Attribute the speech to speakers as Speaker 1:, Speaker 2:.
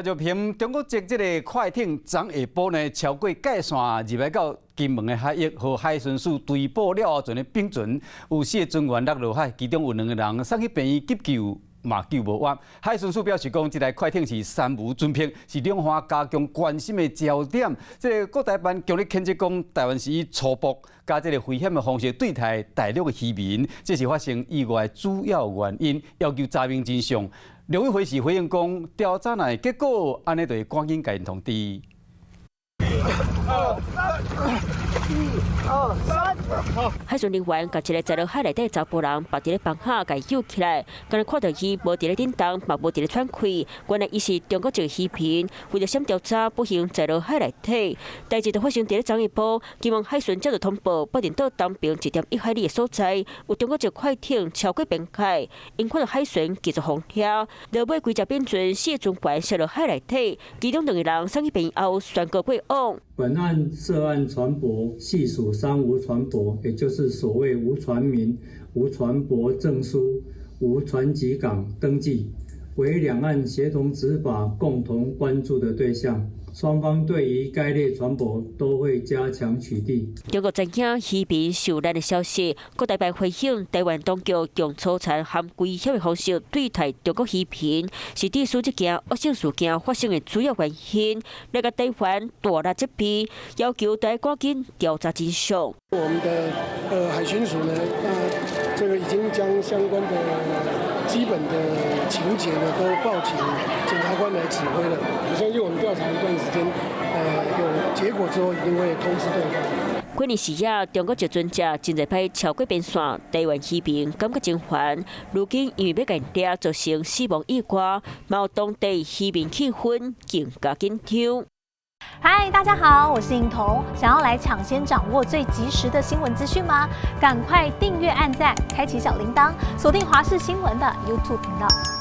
Speaker 1: 就憑中國籍這个快艇昨下晡呢，超過界線入來到金門的海域，予海巡署追捕了後，跣咧冰船，有四个船員落落海，其中有兩个人送去病院急救，嘛救無活。海巡署表示講，這台快艇是三無船舶，是兩岸加強關心的焦點。這个國台辦強烈譴責講，台灣是以粗暴佮這个危險的方式對待大陸的漁民，這是發生意外主要原因，要求查明真相。陸委會是回應講，調查的結果，按呢就會趕緊共𪜶通知。
Speaker 2: 一、二、三，一、二、三。
Speaker 3: 海巡人員共一个坐落海內底查埔人，縛佇咧枋下共救起來，敢若看著伊無佇咧振動，嘛無佇咧喘氣，原來伊是中國籍漁民，為著閃調查，不幸坐落海內底。代誌就發生佇咧昨下晡，金門海巡接到通報，北連島東爿1.1海里的所在，有中國籍快艇超過邊界，𪜶看著海船繼續風車，落尾規隻變船四個船員摔落海內底，其中兩个人送去病院後宣告過往。
Speaker 4: 本案涉案船舶係屬三無船舶，也就是所謂無船名、無船舶證書、無船籍港登記，為兩岸協同執法共同關注的對象。雙方對於該類船舶都會加強取締。
Speaker 3: 中國知影漁民受難的消息，國台辦回應，台灣當局用粗殘和危險的方式對待中國漁民，是致使這件惡性事件發生的主要原因。來共台灣大力責備，要求台趕緊調查真相。
Speaker 2: 我們的海巡署呢，這個已經將相關的基本的情節呢都報請檢察官來指揮了。我相信我們調查一段時間，有結果之後一定會通知對方。
Speaker 3: 幾年時啊，中國籍船隻真濟擺超過邊線，台灣漁民感覺真煩。如今因為欲共掠，造成死亡意外，嘛予當地漁民氣憤更加緊張。
Speaker 5: 嗨，大家好，我是穎彤。想要來搶先掌握最及時的新聞資訊嗎？趕快訂閱、按讚、開啟小鈴鐺，鎖定華視新聞的 YouTube 頻道。